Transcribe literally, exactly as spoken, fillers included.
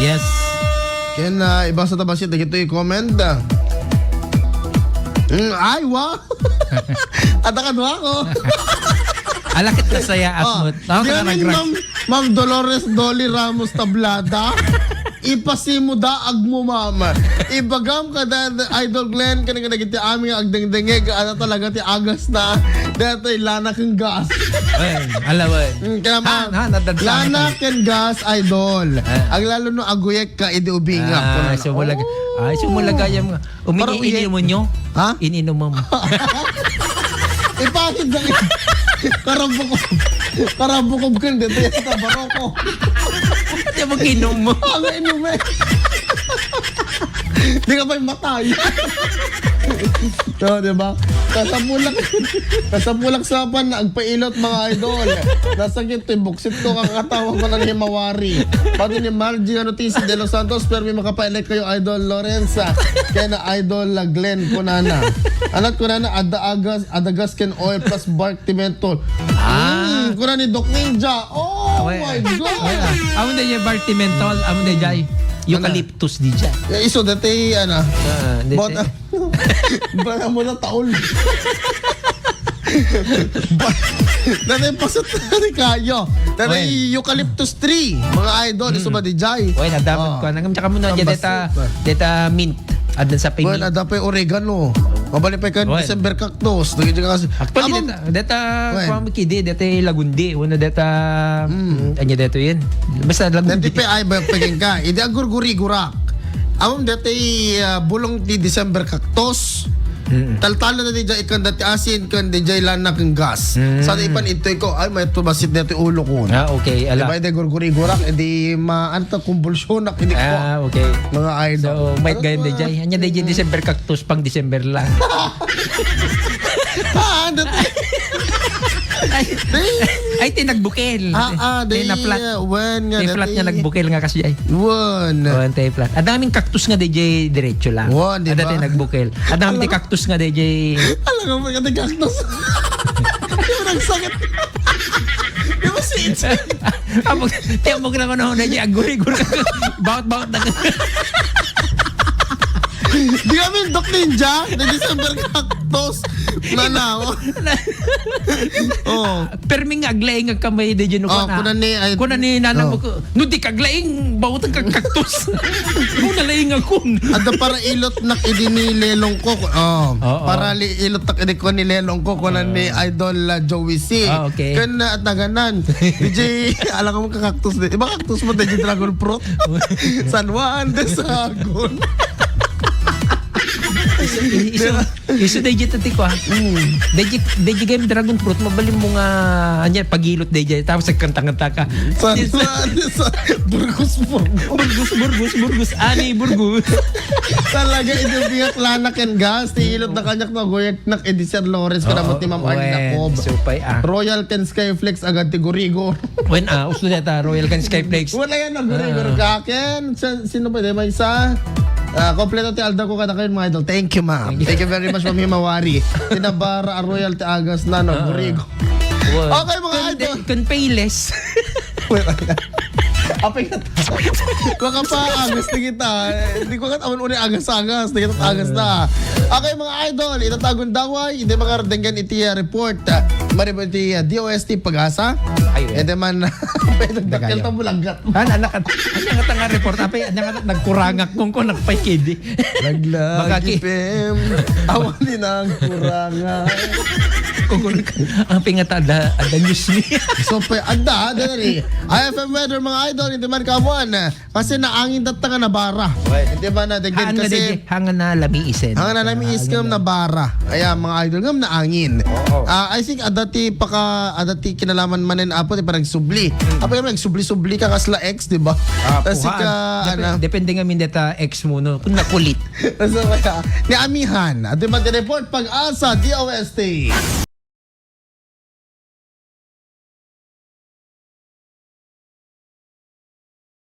Yes. Ken, ah, ibasa ta bassit dagitoy comment, ah. Mm, ay, wow! Adda kaduako. Ala ket nasayaat met. Oh, Ako di ka amin, nagra- Ma'am, Ma'am Dolores Dolly Ramos Tablada. Ipasimo da agmo, Ma'am. Ibagam kada Idol Glenn, kani nga dagiti amin nga agdengdengeg, ano talaga ti agas na. Datoy lana ken gas. Wen, ala, wen. Mm, kaya, Ah, Ma'am, na, nadagsa lana na. Ken gas, Idol. Ah. Aglalo no aguyek ka, idi ubingak. Ah, Kuna na. So, wala ga-, Oh. Ay, so, wala gayam nga. Parang Umini-, uye- ininom nyo? Ha? Ininom mo. Ipakit na rin. Karabukob. Karabukob ka, hindi. Ito yung baroko. Ate, mag-inom mo. Ang inom eh. Di ka pa'y matay. So, di ba? Kasapulak, kasapulak sa pan, agpailot, mga idol. Nasakit to, buksit to, ang katawag ko ng himawari. Pati ni Margie, ano, T C De Los Santos, pero may makapailay kayo, Idol Lorenza. Kaya na, Idol, uh, Glenn, kunana. Anat kunana, ada agas, ada gas ken oil plus bark ti mentol. Ah. Mm, kuna ni Doc Ninja. Oh Away, my ah. God! Away, ah. Amo na yung bark ti mentol, amo na jay. Ano? Eucalyptus di jay. Eh, iso, dati, ano, Ah, di bot-, jay. Bala mo na taol. Ba-, nanay pasot na ni kayo. Nanay Wen. Eucalyptus tree, mga idol, Hmm. iso ba di jay? Wen, adamot Oh. ko. Nangam tsaka mo na Ang dyan, deta, basot na. Deta mint. Addan sa Wen, pimi. Ada pa yung oregano. Mabalik pa yung Wen. December cactus. Naging kasi, Actually, Abang, deta, deta, Wen. Kuwan mo kidi, deta lagundi. Una deta, Hmm. mm, anya deto yun. Basta lagundi. Dati pa ay ba paging ka? Hindi ang gurguri-gurak. Amam dati, ah, bulong di December cactus. Mm. Taltala na di dyan, ikan dati asin, kan di dyan lana kang gas. Mm. Sa di pan itoy ko, ay, may tumasit na ito ulo ko. Ah, okay, ala. Diba, hindi gurguri-gurak, hindi ma-, ano to, kumbulsyonak, hindi ko. Ah, okay. Mga idol. So, may Ano gayon to? Di dyan. Anya di dyan, Mm. December cactus, pang December lang. Ah, ano to? Ay, Di. Ay, tinagbukel. Ah, ah, Tinaplat. Di, uh, wen nga, Tinaplat dati. Nga nagbukel nga kasi ay. Wen. Wen, tinaplat. Adaming cactus nga di jay diretso lang. Wen, di Ada ba? Tinagbukel. Adaming Alam ti cactus nga di jay. Alam mo, pagka cactus. Di ba nagsakit? Di ba si Itzy? Amog, ti amog na ko na, na jay, aguri-guri. Baot-baot na. Di kami, Doc Ninja, na December cactus. Nanaw. Oh. Permi nga aglaing nga kamay, di dyan, Oh, kuna, kuna ni, ay, kuna ni nanang oh. Ko, "No, di kaglaing, bawat ang kakaktus." Kuna laing akon. Ada para ilot nak idi ni lelong ko. Oh, Oo. Para li-, ilot nak idi ko ni lelong ko, kuna ni Ah. Idol, ah, Joey C. Ah, okay. Kan, ah, taganan. D J, alam mo kakaktus di. Iba kaktus mo, D J Dragon Fruit. San Juan de Sagon. Isu, isu, isu, D J tati ko, ah. Mm. D J, D J Game Dragon Fruit, mabalin mo nga, anya, pagilot, D J, tapos nagkanta-kanta ka. Sa, Di sa, sa, sa, burgos, burgos. Burgos, burgos, burgos, ani, burgos. Talaga, ito biyak lana ken gas, ti ilot na kanyak na goyet nak, edi Sir Lawrence, Oo, kadamot ni Ma'am Arlene wen, Jacob. Supay, ah. Royal ken Skyflakes, agad ti gurigor. Wen, ah, usto deta, Royal ken Skyflakes. Wala yan, nagurigor Ah. Ka, ken. Sa, sino ba? Di ba isa? Ah, kompleto ti aldaw ko kada kayo, mga idol. Thank you, ma'am. Thank you. Thank you very much, Ma'am Himawari. Tinabara a royal ti agas na, no? Ah. Gurigo. Wow. Okay, mga Kun idol. De-, kun payless. Wait, wait. Apay ka. Kuha ka pa, agas na kita. Hindi ko kat awan uni agas-agas. Hindi kita agas na. Okay, mga idol. Itatagon daway. Hindi makardenggan iti, ah, report. Ah, maribot iti, ah, D O S T Pag-asa. Ay, Hindi man. Pwede Dagayo. Dakkel ta bulanggat. Ah, anak, anak, anak nga report, apay, anak, anak, nagkurangak kung, kung nagpay kidi. Laglag Baka ki- P M. Awan din ang kurangan. Kung, kung, ang pingat ada, ada news ni. So, pe, ada, ada na rin. I F M weather, mga idol, hindi man kamuan. Kasi naangin tatta nga nabara. Right. Hindi ba na, dagdag Haan nga kasi dagdag, haan nga nalamiisen. Haan nga nalamiis Haan nga nga nabara. Ayan, mga idol, nga naangin. Oo. Ah, I think, adati paka, adati kinalaman manen, apo, ti panagsubli. Hmm. Apo, yung nagsubli-subli ka, kasla ex, di ba? Ah, Tas puhaan. Ika, Dep-, ano? Depende nga min deta ex mo, no? Kung nakulit. So, kaya, ni Amihan, at yung report, Pag-asa, D O S T.